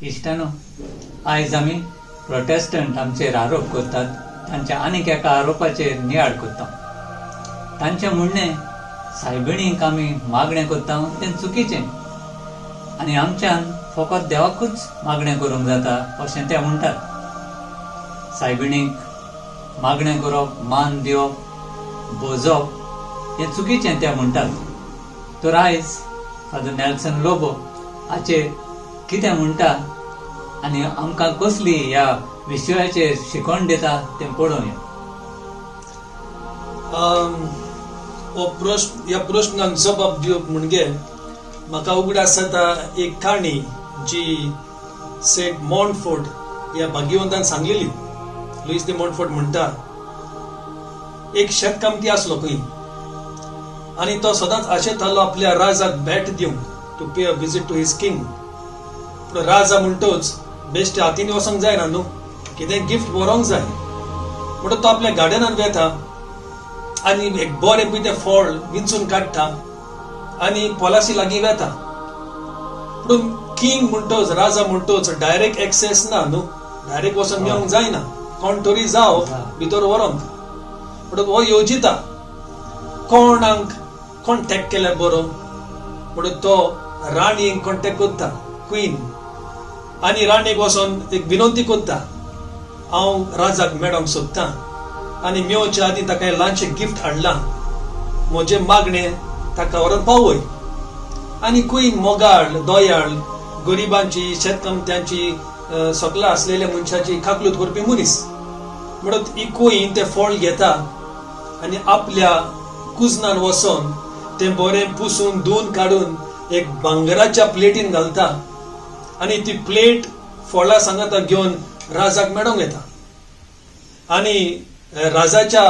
इश्टानो, आयज आमी प्रोटेस्टंट आमचेर आरोप करतात तांच्या आनीक एका आरोपाचेर नियाळ करता. तांचें म्हणणें, सायबिणींक आमी मागणें करता तें चुकीचें आनी आमच्यान फकत देवाकूच मागणें करूंक जाता अशें ते म्हणटात. सायबिणींक मागणें करप, मान दिवप, भोजप हें चुकीचें ते म्हणटात. तर आयज फादर नेल्सन लोबो हाचेर कितें म्हणटा आनी आमकां कसली ह्या विशयाचेर शिकवण दिता तें पळोवया. हो प्रश्न, ह्या प्रश्नाक जबाब दिवप म्हणजे म्हाका उगडास जाता एक काणी जी सेंट मॉन्टफोर्ट ह्या भाग्यवंतान सांगलेली. लुईस दे मॉन्टफोर्ट म्हणटा, एक शेतकामती आसलो खंय आनी तो सदांच आशेतालो आपल्या राजाक भेट दिवंक, to pay a visit to his king. पूण राजा म्हणटोच बेश्टे हातीन वचोंक जायना न्हू, कितें गिफ्ट व्हरोंक जाय. म्हणटो तो आपल्या गार्डनान वेता आनी एक बरें पळय तें फळ विंचून काडटा आनी पोलासी लागीं वेता. पूण किंग म्हणटोच, राजा म्हणटोच डायरेक्ट एक्सेस ना न्हू, डायरेक्ट वचोन मेळोंक जायना, कोण तरी जाव भितर व्हरोंक. म्हणटकच हो येवजिता, कोणाक कॉन्टेक्ट केल्यार बरो. म्हणून तो राणयेक कॉन्टेक्ट करता, क्वीन, आनी राणयेक वचोन एक विनंती करता, हांव राजाक मेळोंक सोदतां आनी मेवच्या आदीं ताका ल्हानशें गिफ्ट हाडलां, म्हजें मागणें ताका व्हरोन पावय. आनी क्वीन मोगाळ, दयाळ, गरिबांची, शेतकामत्यांची, सगळ्या आसलेल्या मनशाची काकलूत करपी मनीस. म्हणून ही क्वीन तें फळ घेता आनी आपल्या कुजनान वचोन तें बरें पुसून धुवन काडून एक भांगराच्या प्लेटीन घालता आनी ती प्लेट फळां सांगाता घेवन राजाक मेळोंक येता. आनी राजाच्या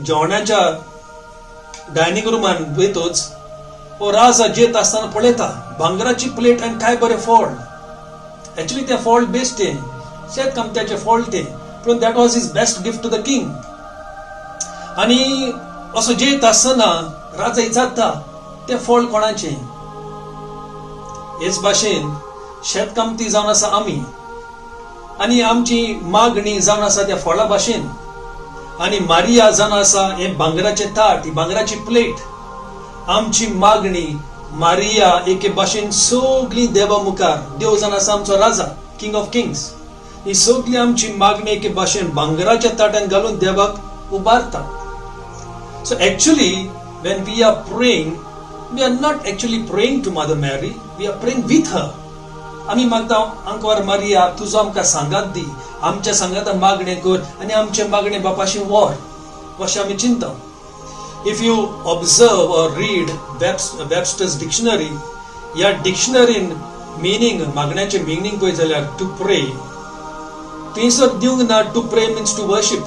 जेवणाच्या डायनिंग रुमान वयतोच हो राजा जेत आसतना पळयता भांगराची प्लेट आनी काय बरें फळ. एक्चुली तें फळ बेश्टें, शेतकामत्याचें फळ तें, पूण that was his best gift to the king. आनी असो जेत आसतना राजा विचारता, तें फळ कोणाचें? हेच भाशेन शेतकामती जावन आसा आमी आनी आमची मागणी जावन आसा त्या फळा भाशेन आनी मारिया जावन आसा हें भांगराचें ताट, ही भांगराची प्लेट. आमची मागणी मारिया एके भाशेन सगळी देवा मुखार, देव जावन आसा आमचो राजा, किंग ऑफ किंग्स, ही सगळी आमची मागणी एके भाशेन भांगराच्या ताटान घालून देवाक उबारता. So actually, when we are praying, we are not actually praying to Mother Mary, we are praying with her. आमी मागता, आंकवार मारिया, तुजो आमकां सांगात दी, आमच्या सांगाता मागणें कर आनी आमचें मागणें बापाशी व्हर, अशें आमी चिंता. If you observe or read Webster's dictionary, ह्या डिक्शनरीन मिनींग, मागण्याचें मिनींग पळय जाल्यार टू प्रे थंयसर दिवंक ना. To pray means to worship.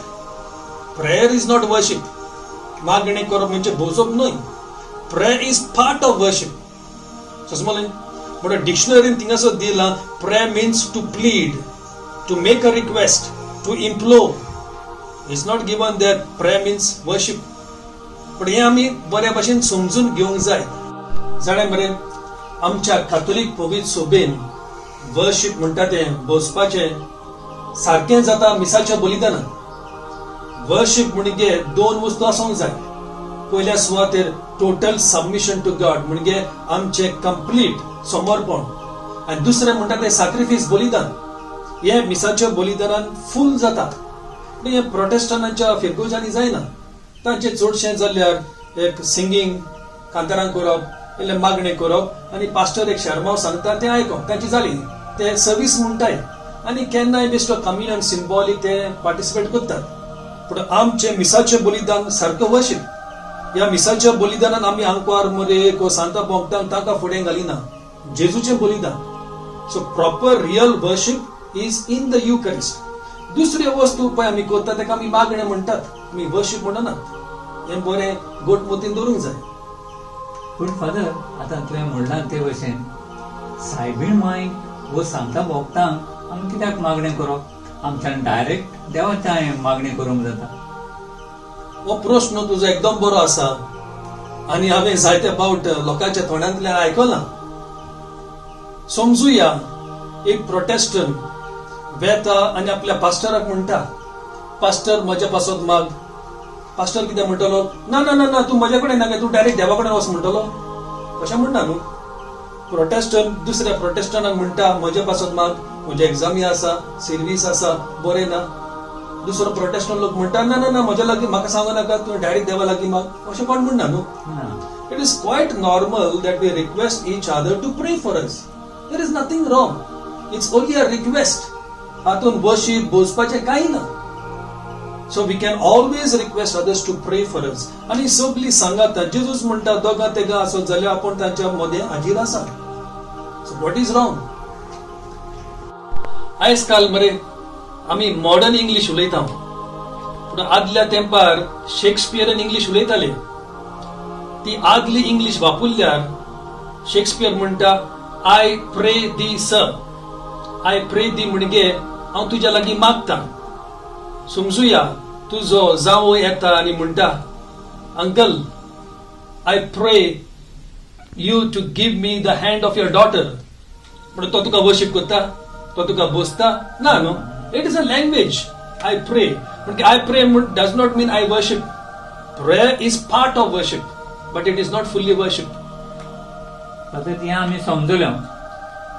Prayer is not worship. मागणें करप म्हणजे भोजप न्हय. Prayer is part of worship, समजलें? म्हणून डिक्शनरीन थिंगासर दिलां, prayer means to plead, to make a request, to implore. Is not given that prayer means worship. पण हें आमी बऱ्या भाशेन समजून घेवंक जाय. जाणें मरे, आमच्या कातोलीक पवित्र सोबेन वर्शीप म्हणटा तें बसपाचें सारकें जाता मिसाच्या बलिदानान. वर्शीप म्हणजे दोन वस्तू आसूंक जाय. पयल्या सुवातेर टोटल सबमिशन टू गॉड, म्हणजे आमचें कंप्लीट समर्पण, आनी दुसरें म्हणटा तें साक्रिफीस, बलिदान. हें मिसाच्या बलिदानान फूल जाता. पूण हें प्रोटेस्टंटांच्या फिरगोजांनी जायना. तांचें चडशें जाल्यार एक सिंगींग, कांतारां करप, इल्लें मागणें करप आनी पास्टर एक शेरमांव सांगता तें आयकप, तांची जाली ते सर्वीस म्हणटाय. आनी केन्नाय बेश्टो कम्युनियन सिंबॉलीक ते पार्टिसिपेट करतात. पूण आमचें मिसाचें बलिदान सारकें वर्शीप. ह्या मिसाच्या बलिदानान आमी आंकवार मरे को सांता भोंगतांक तांकां फुडें घालिना, जेजूचें बलिदान. So proper real worship is in the Eucharist. दुसऱ्यो वस्तू पळय आमी करता ताका आमी मागणें म्हणटात, आमी वर्शीप म्हणनात. हें बरें गोट मतीन दवरूंक जाय. पूण फादर, आतां तुवें म्हणलां ते भशेन सायबीण मायक वो सांता भोगतांक आमी कित्याक मागणें करप? आमच्यान डायरेक्ट देवाच्या मागणें करूंक जाता. हो प्रश्न तुजो एकदम बरो आसा आनी हांवें जायते फावट लोकांच्या तोंडांतल्यान आयकलां. समजुया, एक प्रोटेस्टंट वेता आनी आपल्या पास्टराक म्हणटा, पास्टर, म्हज्या पासत माग. पास्टर कितें म्हणटलो? ना ना ना ना, तूं म्हज्या कडेन नाका, तूं डायरेक्ट देवा कडेन वच म्हणटलो? अशें म्हणना न्हू. प्रोटेस्टंट दुसऱ्या प्रोटेस्टंटाक म्हणटा, म्हज्या पासत माग, म्हज्या एग्जामी आसा, सिर्वीस आसा, बरें ना. दुसरो प्रोटेस्टंट लोक म्हणटा, ना ना ना, म्हज्या लागीं म्हाका सांगू नाका, तूं डायरेक्ट देवा लागीं माग. अशें कोण म्हणना न्हू. ना. It is quite normal that we request each other to pray for us. There is nothing wrong. It's only a request. हातून वर्शीप बोजपाचें कांय ना. So we can always request others to pray for us. आनी सगळीं सांगाता, Jesus म्हणटा, दोगां तेगां आसत जाल्यार आपूण तांच्या मदें हाजीर आसा. So what is wrong? आयज काल मरे आमी मॉडर्न इंग्लीश उलयता, पूण आदल्या तेंपार शेक्सपियरन इंग्लीश उलयताले. ती आदली इंग्लीश वापरल्यार शेक्सपियर म्हणटा, "I pray thee, sir." "I pray thee" म्हणजे हांव तुज्या लागीं मागता. समजुया, तुजो जावो येता आनी म्हणटा, "Uncle, I pray you to give me the hand of your daughter." म्हणून तो तुका वर्शीप करता? तो तुका बोसता? ना न्हू. It is a language. "I pray" म्हणजे, "I pray" does not mean I worship. Prayer is part of worship, but it is not fully worship. आतां हें आमी समजले,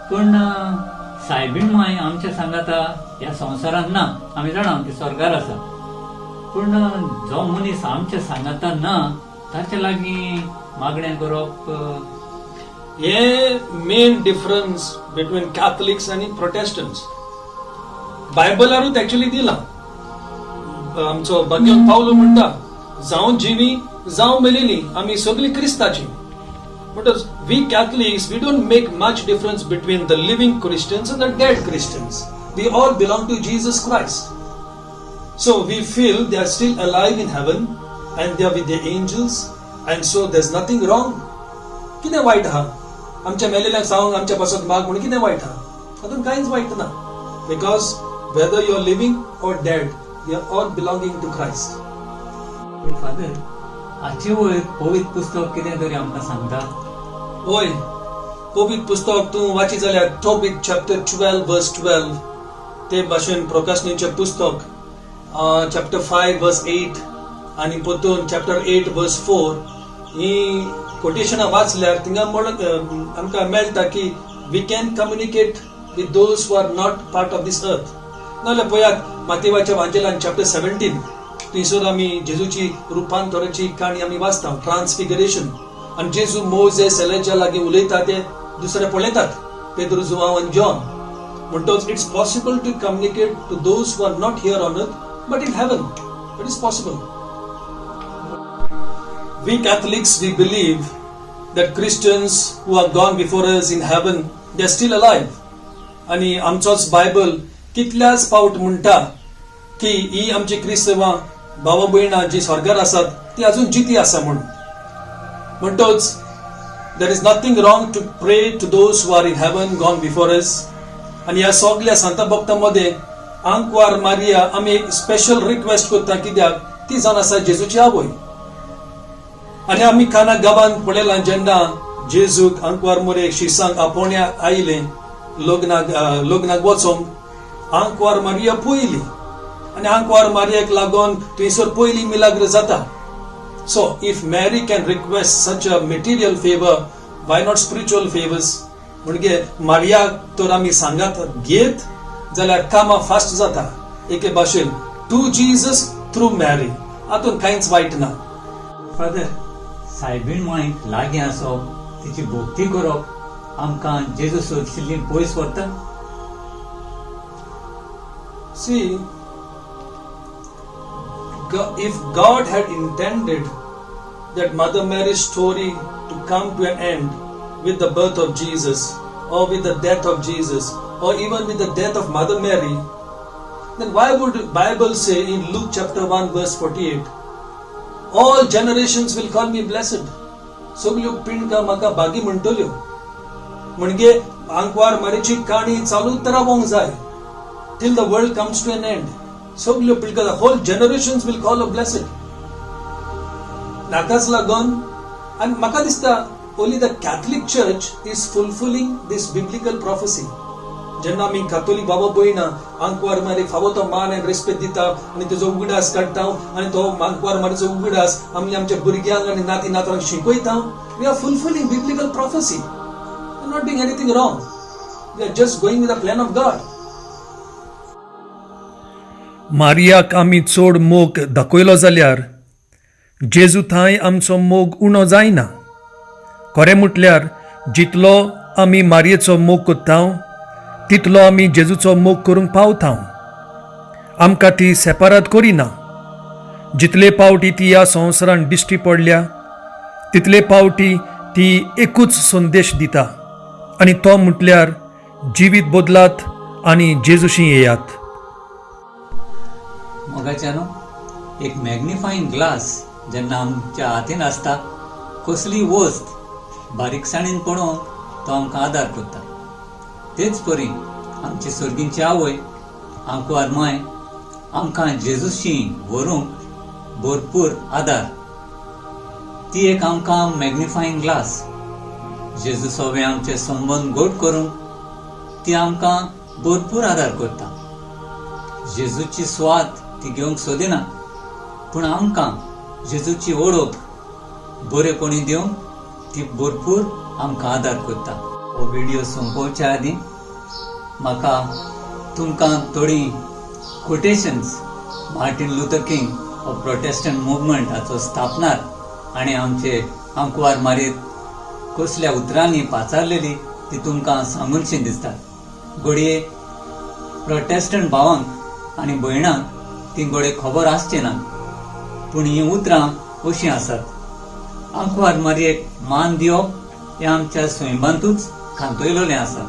पूण सायबीण माय आमच्या सांगाता ह्या संवसारांत ना. आमी जाणा ती स्वर्गार आसा. पूण जो मनीस आमच्या सांगाता ना, ताचे लागीं मागणें करप हे मेन डिफरन्स बिटवीन कॅथलिक्स आनी प्रोटेस्टंट्स. बायबलारूच एक्चुअली दिलां. आमचो भाग्यवंत पावलो म्हणटा, जावं जिवी जावं मेलेली, आमी सगळीं क्रिस्ताची. म्हणटच we Catholics, we don't make much difference between the living Christians and the dead Christians. We all belong to Jesus Christ. So we feel they are still alive in heaven and they are with the angels, and so there's nothing wrong. कितें वायट आहा आमच्या मेलेल्यांक सांगूंक, आमच्या पासत माग म्हणून? कितें वायट आहा हातून? कांयच वायट ना, because whether you are living or dead, we are all belonging to Christ. पूण फादर, हाचे वयर पवित्र पुस्तक कितें तरी आमकां सांगता? होय, पवित्र पुस्तक तूं वाची जाल्यार Tobit chapter 12 verse 12, ते भाशेन प्रकाशनीचें पुस्तक चॅप्टर 5 वर्स 8 आनी परतून चॅप्टर 8 वर्स 4, ही कोटेशनां वाचल्यार थिंगा आमकां मेळटा की we can communicate with those who are not part of this earth. नाजाल्यार पळयात, मातेवाच्या वांजेलान चॅप्टर 17, थंयसर आमी जेजूची रुपांतराची काणी आमी वाचता, ट्रान्सफिगरेशन. आनी जेजू मोजेस, एलेजा लागीं उलयता ते दुसरे पळयतात, पेद्रू, जुवांव आनी John. म्हणटच it's possible to communicate to those who are not here on earth but in heaven. It is possible. We Catholics, we believe that Christians who have gone before us in heaven, they are still alive. आणि आमचोच Bible कितल्याच पावट म्हणटा की ही आमची क्रिस्तवां भावा भयणां जी स्वर्गार आसात, ती अजून जिती आसा म्हणून. म्हणटच there is nothing wrong to pray to those who are in heaven, gone before us. आनी ह्या सगल्या सांता भक्तां मदें आंकवार मारिया आमी स्पेशल रिक्वेस्ट करता, कित्याक ती जावन आसा जेजूची आवय. आनी आमी काना गांवांत पळयलां, जेन्ना जेजूक आंकवार मोरे शिसांक आपोवण्या आयलें लग्नाक, लग्नाक वचोंक, आंकवार मारिया पयली आनी आंकवार मारियाक लागून थंयसर पयली मिलाग्र जाता. So if Mary can request such a material favour, why not spiritual favours? म्हणजे मारियाक तर आमी सांगात घेत जाल्यार कामां फास्ट जाता. एके भाशेन टू जीजस थ्रू मॅरी, हातून कांयच वायट ना. फादर, सायबीण मायक लागीं आसप, तिची भक्ती करप आमकां जेजू सोदशिल्ली पयस व्हरता? See, if God had intended that Mother Mary's story to come to an end with the birth of Jesus, or with the death of Jesus, or even with the death of Mother Mary, then why would Bible say in Luke chapter 1 verse 48, "All generations will call me blessed"? सगल्यो पिणकां म्हाका भागी म्हणटल्यो. म्हणजे आंकवार मारीची काणी चालूच रावोंक जाय till the world comes to an end. सगल्यो पिळग्यो, the whole generations will call her blessed. ताकाच लागून आनी म्हाका दिसता only the Catholic Church is fulfilling this biblical prophecy. जेन्ना आमी कातोलीक बाबा भयणां आंकवार मारी फावो तो मान आनी रेस्पेद दिता आनी तेजो उगडास काडटा आनी तो आंकवार मारीचो उगडास आमी आमच्या भुरग्यांक आनी नाती नातरांक शिकयता, we are fulfilling biblical prophecy, not doing anything wrong. We are just going with the plan of God. मारियाक आमी चड मोग दाखयलो जाल्यार जेजू थंय आमचो मोग उणो जायना. खरें म्हटल्यार जितलो आमी मारयेचो मोग करता तितलो आमी जेजूचो मोग करूंक पावता. आमकां ती सेपारात करिना. जितले पावटी ती ह्या संवसारान दिश्टी पडल्या तितले पावटी ती एकूच संदेश दिता आनी तो म्हटल्यार जिवीत बदलात आनी जेजूशी येयात. मोगाच्यानो, एक मॅग्निफाईंग ग्लास जेन्ना आमच्या हातीन आसता, कसली वस्त बारीकसाणेन पळोवंक तो आमकां आदार करता. तेच परी आमची सर्गींची आवय आंकवार माय आमकां जेजूशी व्हरूंक भरपूर आदार. ती एक आमकां मॅग्निफाईंग ग्लास. जेजू सोबे आमचे संबंद गोड करूंक ती आमकां भरपूर आदार करता. जेजूची सुवात ती घेवंक सोदिना, पूण आमकां जेजूची ओळख बरेपणी दिवंक ती भरपूर आमकां आदार करता. हो व्हिडियो सोंपोवच्या आदीं म्हाका तुमकां थोडीं कोटेशन्स मार्टीन लुथर किंग हो प्रोटेस्टंट मुवमेंट हाचो स्थापनार आनी आमचे आंकवार मारयेक कसल्या उतरांनी पाचारलेली ती तुमकां सांगूनशी दिसता. घडये प्रोटेस्टंट भावांक आनी भयणांक ती घडये खबर आसची ना, पूण हीं उतरां अशीं आसात: आंकवार मारयेक मान दिवप हें आमच्या सैमांतूच खांतयलेलें आसा.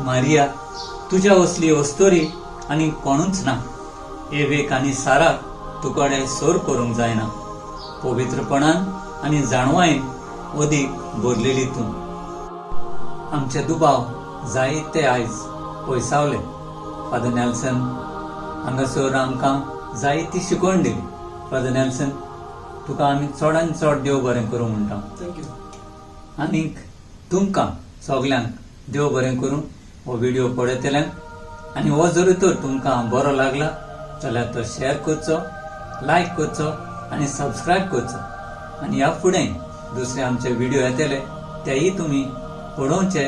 मारिया, तुज्या असली अस्तोरी आनी कोणूच ना. एवेक आनी साराक तुकडे सर करूंक जायना. पवित्रपणान आनी जाणवायेन अदीक भरलेली तूं. आमचे दुबाव जायते आयज पयसावले. फादर नेल्सन हांगासर आमकां जायती शिकवण दिली. फादर नेल्सन, तुका आमी चडान चड देव बरें करूं म्हणटा. Thank you. आनीक तुमकां सगल्यांक देव बरें करूं. हो व्हिडिओ पळयतल्यांक आनी हो जर तर तुमकां बरो लागला जाल्यार तो शेअर करचो, लायक करचो आनी सबस्क्रायब करचो आनी ह्या फुडें दुसरे आमचे व्हिडिओ येतले तेय तुमी पळोवचे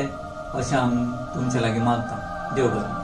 अशें आमी तुमचे लागीं मागता. देव बरें.